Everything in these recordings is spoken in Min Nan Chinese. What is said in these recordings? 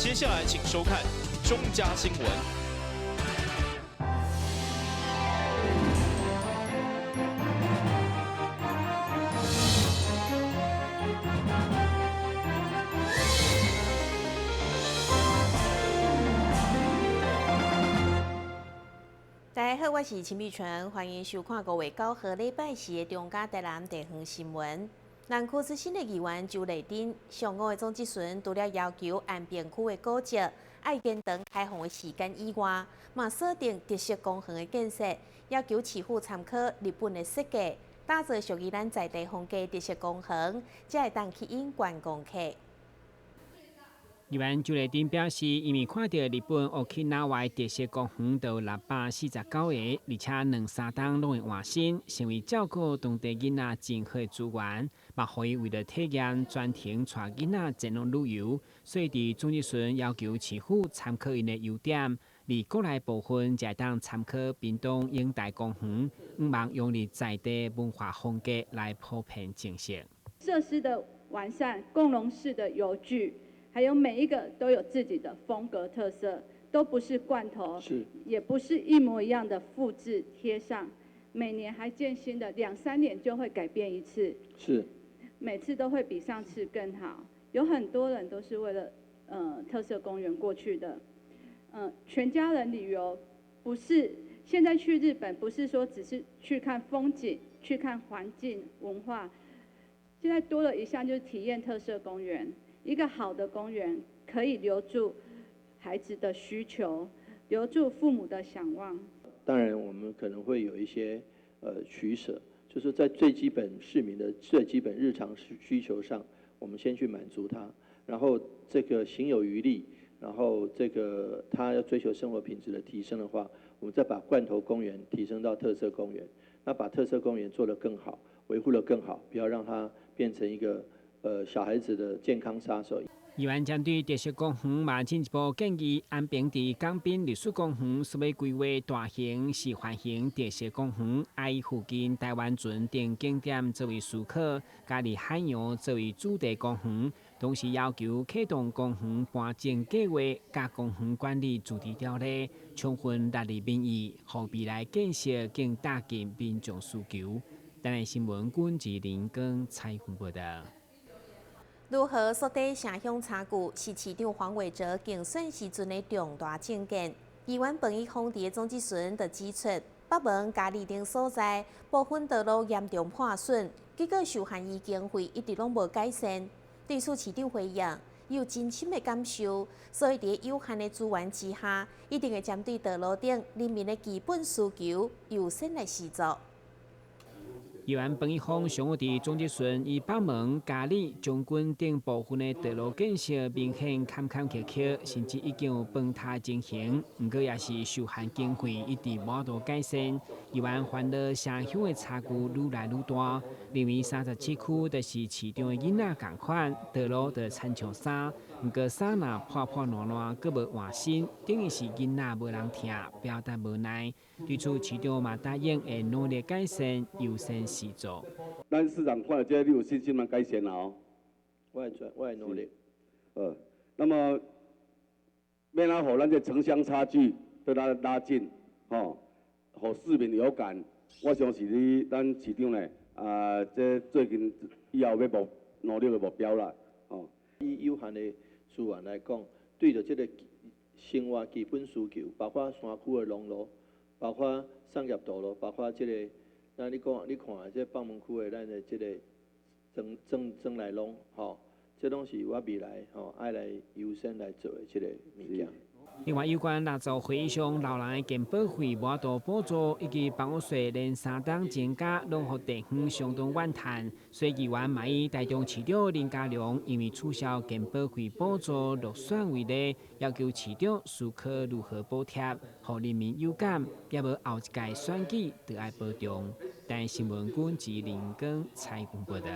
接下來請收看中嘉新聞。大家好，我是秦碧純，歡迎收看5月9號禮拜四的中嘉台南地方新聞。南區資深的議員周麗珍上午的總質詢，除了要求安平區的古蹟愛延長開放的時間以外，嘛鎖定特色公園的建設，要求市府參考日本的設計，打造屬於咱在地風格特色公園，才會當吸引觀光客。議員周麗珍表示，因為看著日本 Okinawa 特色公園都有649個，而且兩三冬攏會換新，成為照顧當地囡仔真好的資源，嘛予伊為著體驗專程帶囡仔前往旅遊，所以佇總質詢要求市府參考𪜶的優點，而國內部分才會當參考屏東永代公園，向望用佇在地文化風格來普遍政策。設施的完善，共融式的遊具。還有每一個都有自己的風格特色，都不是罐頭，也不是一模一樣的複製貼上。每年還見新的，兩三年就會改變一次，每次都會比上次更好。有很多人都是為了特色公園過去的，全家人旅遊不是現在去日本，不是說只是去看風景、去看環境文化，現在多了一項就是體驗特色公園。一個好的公園可以留住孩子的需求，留住父母的想望。當然，我們可能會有一些取捨，就是在最基本市民的最基本日常需求上，我們先去滿足他，然後這個行有餘力，然後這個他要追求生活品質的提升的話，我們再把罐頭公園提升到特色公園，那把特色公園做得更好，維護得更好，不要讓它變成一個小孩子的健康殺手。議員針對特色公園嘛進一步建議，安平佇港濱歷史公園需欲規劃大型示範型特色公園，以附近台灣船等景點作為思考，佮佇海洋作為主題公園，同時要求啟動公園搬遷計劃，佮公園管理自治條例，充分納入民意，予未來建設更貼近民眾需求。台南新聞阮志林光採訪報導。如何縮短城鄉差距，是市長黃偉哲競選時陣的重大政見。議員彭一峰佇總質詢就指出，北門嘉里等所在部分道路嚴重破損，結果受限於經費一直攏無改善。對此，市長回應有真深的感受，所以佇有限的資源之下，一定會針對道路頂人民的基本需求優先來施做。議員彭一峰上午佇總質詢，以北門、嘉里、將軍等部分的道路建設明顯坎坎坷坷，甚至已經有崩塌情形。毋過也是受限經費一直無度改善。議員煩惱城鄉的差距愈來愈大，認為37區就是市長的囡仔仝款，道路就親像衫，毋過衫若破破爛爛，閣無換新，等於是囡仔無人疼，表達無奈。對此，市長嘛答應會努力改善，優先施做。咱市長看著這個，你有信心嗎？改善啦哦。我會做，我會努力。那麼欲按怎予咱這城鄉差距閣來拉近，吼，予市民有感。我相信你，咱市長呢，啊，這最近以後欲目努力的目標啦，吼。以有限的資源來講，對著這個生活基本需求，包括山區的農路，包括商業道路，包括這個，那你講你看這北門區的咱的這個莊莊莊內路，吼，這攏是我未來吼愛來優先來做的這個物件。另外，有關60歲以上老人的健保費無法度補助，以及房屋稅連三冬增加，攏予地方相當怨嘆。所以議員嘛以台中市長林佳龍因為取消健保費補助落選為例，要求市長思考如何補貼，予人民有感，也無後一屆選舉就愛保重。台新聞阮志林光採訪報導。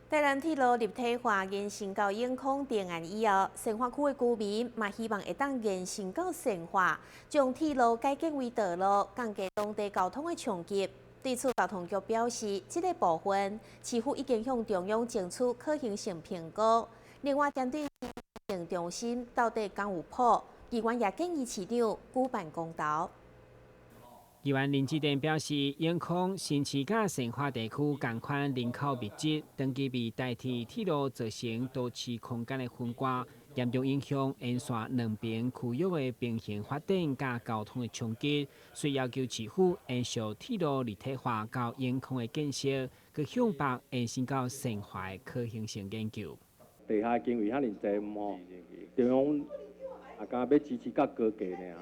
台南鐵路立體化延伸到永康定案以後，善化區的居民嘛希望會當延伸到善化，將鐵路改建為道路，降低當地交通的衝擊。對此，交通局表示，這個部分市府已經向中央爭取可行性評估。另外，針對政中心到底敢有譜？議員也建議市長舉辦公投。議員林智典表示，永康新市佮善化地區仝款人口密集，長期被台鐵鐵路造成都市空間的分割，嚴重影響沿線兩邊區域的平衡發展佮交通的衝擊，所以要求市府延續鐵路立體化到永康的建設，閣向北延伸到善化的可行性研究。地下經費遐爾濟吼，中央也敢欲支持較高價爾，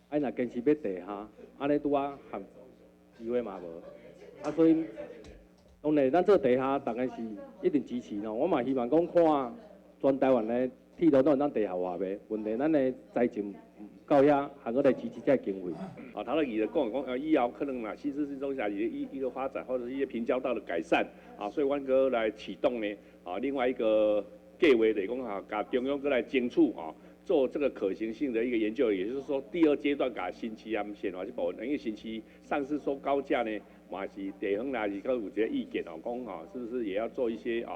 啊若堅持欲地下，按呢拄仔含機會嘛無，啊所以當然咱做地下，逐家是一定支持咯。我嘛希望講看全台灣的鐵路攏會當地下化袂？問題咱的財政毋夠遐，還閣來支持這個經費。啊，他的伊就講講，以後可能啦，新市中心一個發展，或者是一些平交道的改善，啊，所以阮閣來啟動呢，啊，另外一個計劃就是講哈，共中央閣來爭取啊。做這個可行性的一個研究，也就是說，第二階段共新市和善化這部分，因為新市上次說高架呢，嘛是地方啦，是閣有一個意見哦，講吼，是不是也要做一些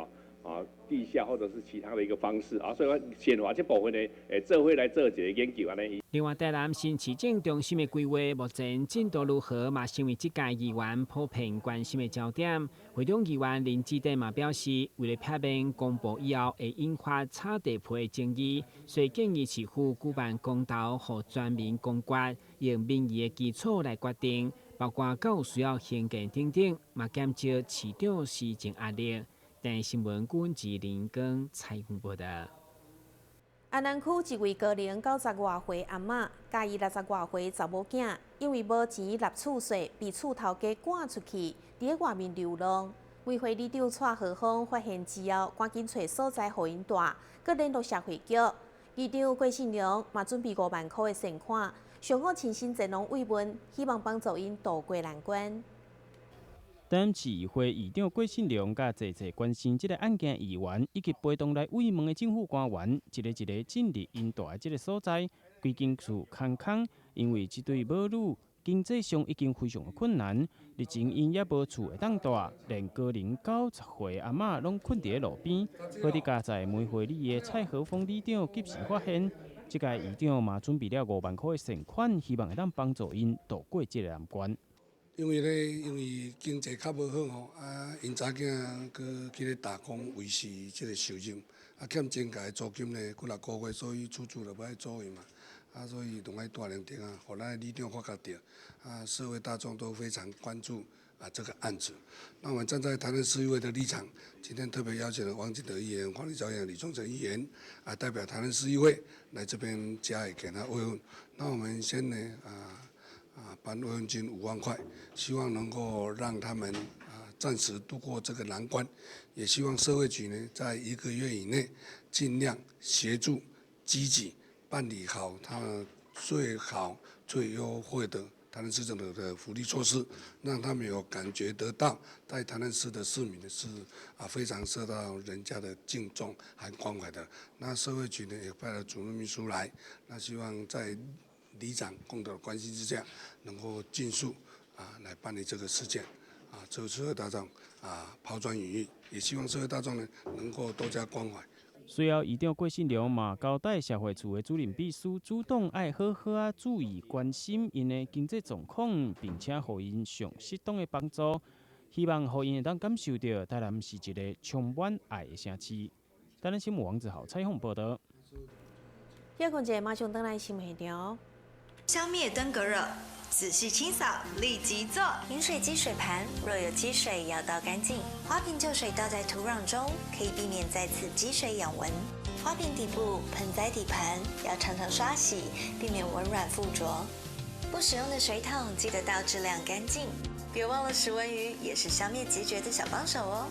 地下或者是其他的一個方式啊？所以講善化這部分呢，會做伙來做一個研究按呢。另外，台南新市政中心的規劃目前進度如何，嘛成為這屆議員普遍關心的焦點。會長議員林智典嘛表示，為了避免公布以後會引發炒地皮的爭議，所以建議市府舉辦公投，予全民公決，用民意的基礎來決定，包括敢有需要興建等等，嘛減少市長施政壓力。台新聞阮志林光採訪報導。安南區一位高齡九十外歲阿嬤，佮伊六十外歲查某囝，因為無錢納厝稅，被厝頭家趕出去，佇咧外面流浪。美會里長蔡和峰發現之後，趕緊揣所在予𪜶住，閣聯絡社會局。里長郭信良嘛準備5萬箍的善款，上午親身前往慰問，希望幫助𪜶渡過難關。台南市議會議長郭信良佮濟濟關心這个案件議員，以及陪同來慰問的政府官員，一个一个進入𪜶蹛的這个所在，規間厝空空，因為這對母女經濟上已經非常的困難，日前𪜶也無厝會當蹛，連高齡90歲阿嬤攏睏佇咧路邊。好佇佳哉梅惠里的蔡和峰里長及時發現，這屆議長嘛準備了5萬箍的善款，希望會當幫助𪜶渡過這个難關。因為咧，因為經濟較無好吼，啊，𪜶查囝閣去咧打工維持這个收入，啊，欠中介租金咧幾若個月，所以厝主就無愛租伊嘛，啊，所以就愛蹛兩間啊，予咱里長發覺著，啊，社會大眾都非常關注啊這個案子。那我們站在台南市議會的立場，今天特別邀請了王景德議員、黃立昭議員、李宗成議員啊，代表台南市議會來這邊加以給他慰問。那我們先呢啊，頒慰問金5萬塊，希望能夠讓他們啊暫時度過這個難關，也希望社會局呢在一個月以內盡量協助積極辦理好他們最好最優惠的台南市政府的福利措施，讓他們有感覺得到在台南市的市民是啊非常受到人家的敬重和關懷的。那社會局呢也派了主任秘書來，那希望在里長共同的關心之下，能夠盡速啊來辦理這個事件，啊，這社會大眾啊拋磚引玉，也希望社會大眾呢能夠多加關懷。隨後，議長郭信良嘛交代社會處的主任秘書，主動愛好好仔注意關心𪜶的經濟狀況，並且予𪜶上適當的幫助，希望予𪜶會當感受著台南是一個充滿愛的城市。台南新聞王子豪採訪報導。歇睏者，馬上轉來新聞現場。消滅登革熱，仔細清掃，立即做。飲水機水盤若有積水，要倒乾淨。花瓶舊水倒在土壤中，可以避免再次積水養蚊。花瓶底部、盆栽底盤要常常刷洗，避免蚊卵附着。不使用的水桶記得倒置晾乾淨。別忘了食蚊魚也是消滅孑孓的小幫手哦。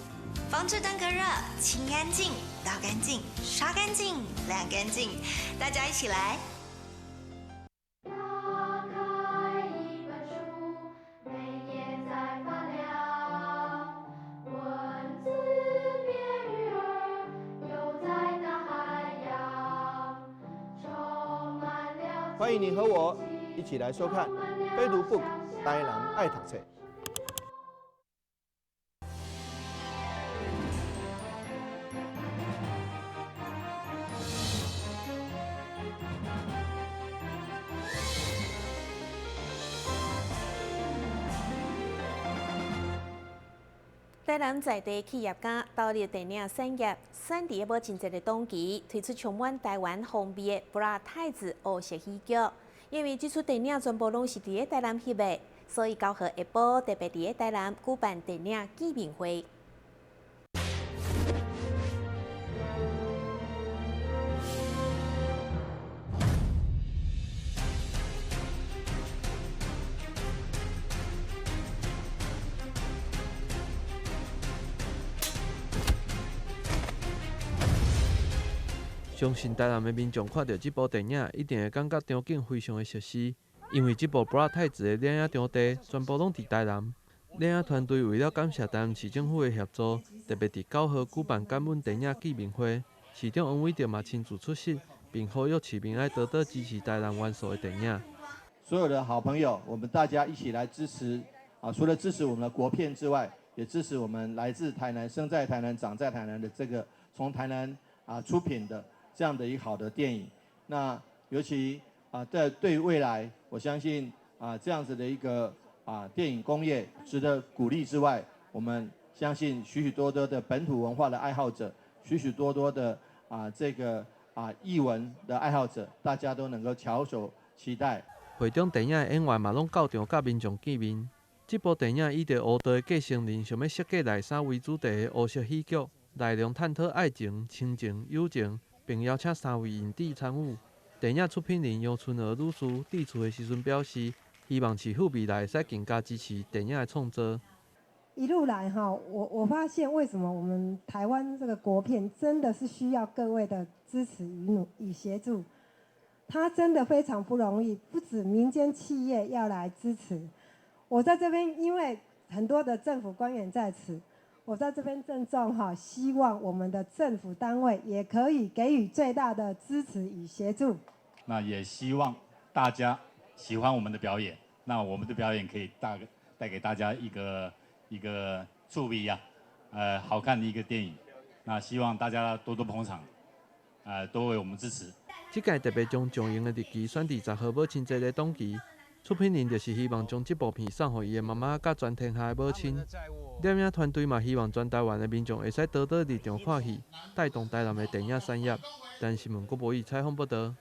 防治登革熱，清乾淨，倒乾淨，刷乾淨，晾乾淨，大家一起來。打開一本書，每頁在發亮，文字變魚兒，游在大海洋，充滿了。歡迎你和我一起來收看《非讀 book 台南愛讀冊》。台南在地企業家投入電影產業，選佇母親節的檔期推出充滿台灣風味的《布拉太子》烏色喜劇。因為這齣電影全部攏是佇台南翕的，所以九號下晡特別佇台南舉辦電影見面會。相信台南的民眾看著這部電影，一定會感覺場景非常的熟悉，因為這部《布拉太子》的電影場地全部攏佇台南。電影團隊為了感謝台南市政府的協助，特別佇9號舉辦感恩電影見面會。市長王偉哲嘛親自出席，並呼籲市民愛多多支持台南元素的電影。所有的好朋友，我們大家一起來支持啊！除了支持我們的國片之外，也支持我們來自台南、生在台南、長在台南的這個從台南出品的這樣的一個好的電影。那尤其在對未來，我相信這樣子的一個電影工業值得鼓勵之外，我們相信許許多多的本土文化的愛好者，許許多多的這個藝文的愛好者，大家都能夠翹首期待。會中電影的演員嘛攏到場佮民眾見面。這部電影以著烏道的繼承人想欲設計內衫為主題的烏色喜劇，內容探討愛情、親情、友情，並邀請3位影帝參與。電影出品人楊春娥女士致辭的時陣表示，希望市府未來會使更加支持電影的創作。一路來哈，我發現為什麼我們台灣這個國片真的是需要各位的支持與協助，它真的非常不容易，不止民間企業要來支持。我在這邊，因為很多的政府官員在此，我在這邊鄭重哈，希望我們的政府單位也可以給予最大的支持與協助。那也希望大家喜歡我們的表演，那我們的表演可以帶給大家一個趣味啊，好看的一個電影。那希望大家多多捧場，多為我們支持。這屆特別將上映的日期選佇10號母親節的檔期。出品人就是希望將這部片送予伊的媽媽佮全天下的母親。攝影團隊嘛希望全台灣的民眾會使多多入場看戲，帶動台南的電影產業。台新聞郭博宇採訪報導。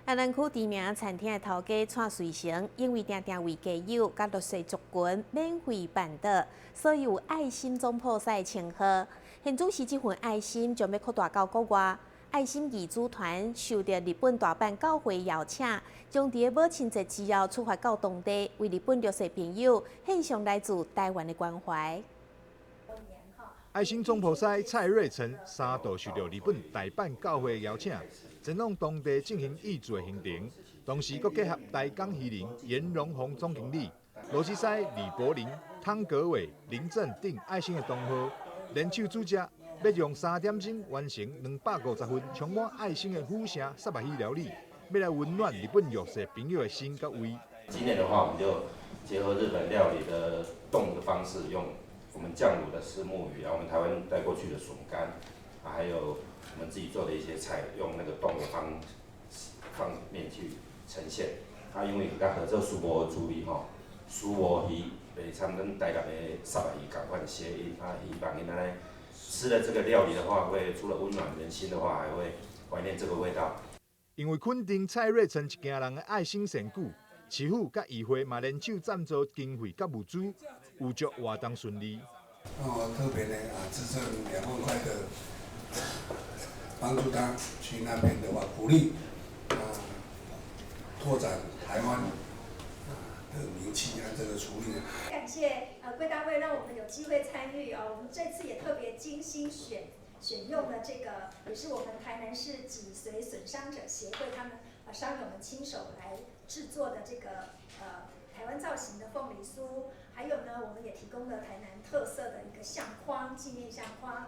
安南區知名餐廳的頭家蔡瑞成，因為定定為家友佮弱勢族群免費辦桌，所以有愛心總鋪師的稱號。現主時這份愛心將欲擴大到國外。愛心義肢團受著日本大阪教會邀請，將佇母親節之後出發到當地，為日本弱勢朋友獻上來自台灣的關懷。愛心總鋪師蔡瑞成三度受著日本大阪教會的邀請，前往當地進行義肢的行程，同時閣結合台港漁人嚴榮宏總經理、羅西西李柏林、湯格偉、林正等愛心的同好，聯手組織。欲用3點鐘完成250份充滿愛心的府城薩巴魚料理，欲來溫暖日本弱勢朋友的心佮胃。今年的話，我們就結合日本料理的凍的方式，用我們醬滷的虱目魚，然後我們台灣帶過去的筍乾，啊，還有我們自己做的一些菜，用那個凍的方面去呈現。啊，因為佮合這虱目魚處理吼，虱目魚袂參跟台南的薩巴魚仝款諧音，啊，希望𪜶按呢。吃了這個料理的話，會除了溫暖人心的話，還會懷念這個味道。因為肯定蔡瑞成一家人的愛心善舉，市府佮議會嘛聯手贊助經費佮物資，有祝活動順利。那我特別呢啊，資贈2萬塊的，幫助他去那邊的話，鼓勵啊，拓展台灣的名氣啊，這個處理。感謝貴單位讓我們有機會參與哦，我們這次也特別精心選用了這個，也是我們台南市脊髓損傷者協會他們商友們親手來製作的這個台灣造型的鳳梨酥，還有呢，我們也提供了台南特色的一個相框，紀念相框。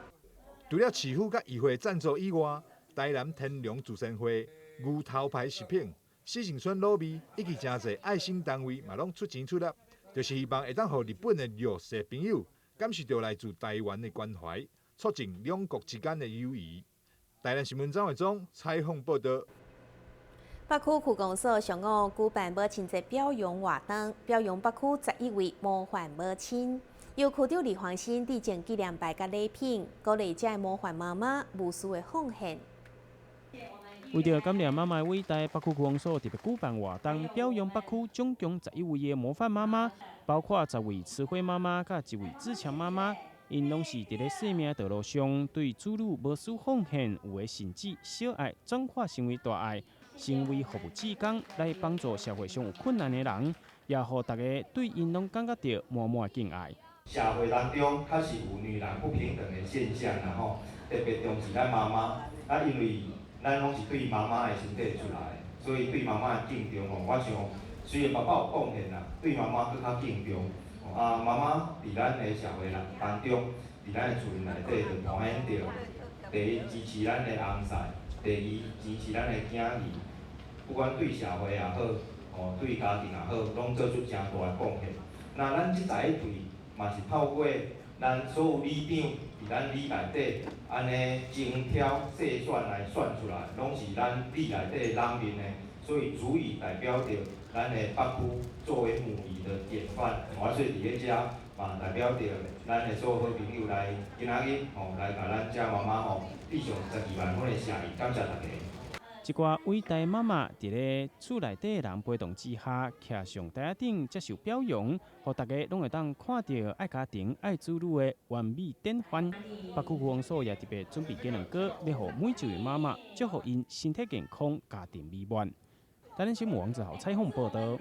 除了市府佮議會贊助以外，台南天龍慈善會、牛頭牌食品、四聖村滷味以及誠濟愛心單位嘛，攏出錢出力，就是希望會當予日本的弱勢朋友感受著來自台灣的關懷，促進兩國之間的友誼。台南新聞張偉忠採訪報導。北區區公所上午舉辦母親節表揚活動，表揚北區11位模範母親。由区长李黃新致贈紀念牌佮禮品，鼓勵遮的模範媽媽無私的奉獻。為著感念媽媽的偉大，北區區公所特別舉辦活動，表揚北區總共11位的模範媽媽，包括10位慈惠媽媽佮1位自強媽媽，𪜶攏是佇咧生命道路上對子女無私奉獻，有的甚至小愛轉化成為大愛，成為服務志工來幫助社會上有困難的人，也予大家對𪜶攏感覺著滿滿敬愛。社會當中確實有女男不平等的現象，然後特別重視咱媽媽，啊，因為咱攏是對媽媽的身體出來，所以對媽媽的敬重吼，我想雖然爸爸有貢獻啦，對媽媽閣較敬重。啊，媽媽佇咱的社會當中，佇咱的厝內底就扮演著第一支持咱的翁婿，第二支持咱的囝兒，不管對社會也好，吼對家庭也好，攏做出誠大的貢獻。那咱這11對嘛是透過咱所有里長佇咱里內底按呢精挑細選來選出來，攏是咱里內底人民的，所以足以代表著咱的北區作為母儀的典範。我所以佇咧遮嘛代表著咱的所有好朋友來今仔日吼來共咱遮媽媽吼致上12萬分的謝意，感謝大家。這寡偉大媽媽佇咧厝內底人陪同之下，徛上台仔頂接受表揚，予大家攏會當看著愛家庭、愛子女的完美典範。北區區公所也特別準備雞卵糕，欲予每一位媽媽祝福𪜶身體健康、家庭美滿。台南新聞王子豪採訪報導。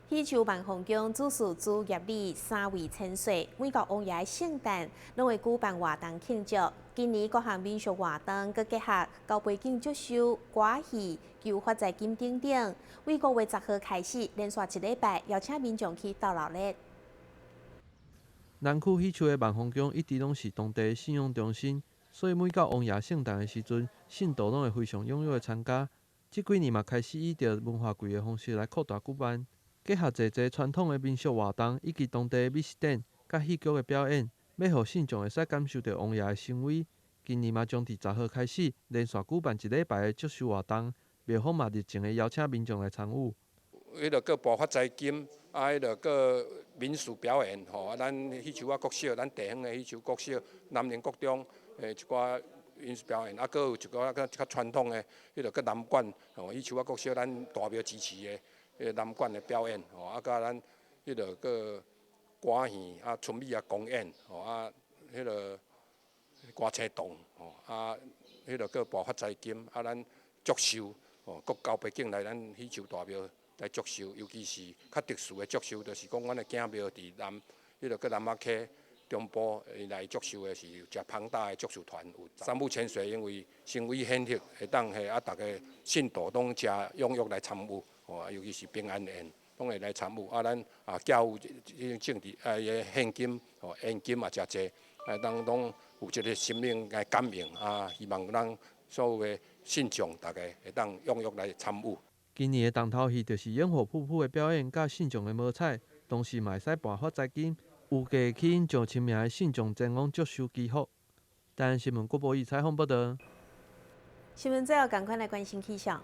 喜樹萬鳳宮主事朱業禮三位千歲，每到王爺聖誕，攏會舉辦活動慶祝。今年各項民俗活動，閣結合交背景祝壽、歌戲、求發財金等等。為5月10號開始，連續一禮拜邀請民眾去鬥鬧熱。南區喜樹的萬鳳宮一直攏是當地的信仰中心，所以每到王爺聖誕的時陣，信徒攏會非常踴躍的參加。這幾年嘛開始以著文化季的方式來擴大舉辦。結合濟濟傳統的民俗活動，以及當地的美食展、佮戲劇的表演，欲予信眾會使感受著王爺的神威。今年嘛將佇10號開始，連續舉辦一禮拜的祝壽活動，廟方嘛熱情的邀請民眾來參與。彼个閣撥發財金，啊，彼个閣民俗表演，吼，啊，咱喜樹仔國小，咱地方的喜樹國小、南寧國中的一寡民俗表演，啊，閣有一寡較較傳統的，彼个閣南管，吼，喜樹仔國小咱大廟支持的。彼个南管的表演，吼，啊，佮咱彼个閣歌戲啊，春美仔公演，吼，啊，彼个歌星堂，吼，啊，彼个閣撥發財金，啊，咱祝壽，吼，各交背景來咱喜樹大廟來祝壽，尤其是較特殊的祝壽，就是講阮的囝廟佇南，彼个閣南仔溪中部來祝壽的是誠龐大的祝壽團，有三母千歲，因為神威顯赫，會當彼啊，逐个信徒攏誠踴躍來參與。吼，尤其是平安宴，攏會來參與。啊，咱啊，教有這種政治啊，伊的獻金，吼，現金也誠濟，啊，當攏有這个心靈來感應啊，希望咱所有的信眾逐家會當踴躍來參與。今年的重頭戲就是煙火瀑布的表演，佮信眾的摸彩，同時嘛會使撥發財金，預計會吸引上千名的信眾前往祝壽祈福。台南新聞郭博義採訪報導。新聞最後，趕快來關心氣象。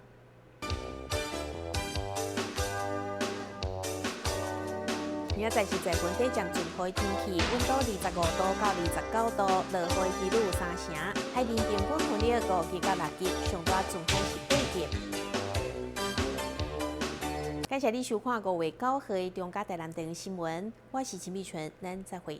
明仔載是在本地將陣雨天氣，溫度25度到29度，落雨的幾率有3成。海面平均風力5級到6級，上大陣風是8級。感謝你收看5月9號的中嘉台南電視新聞，我是陳美純，咱再會。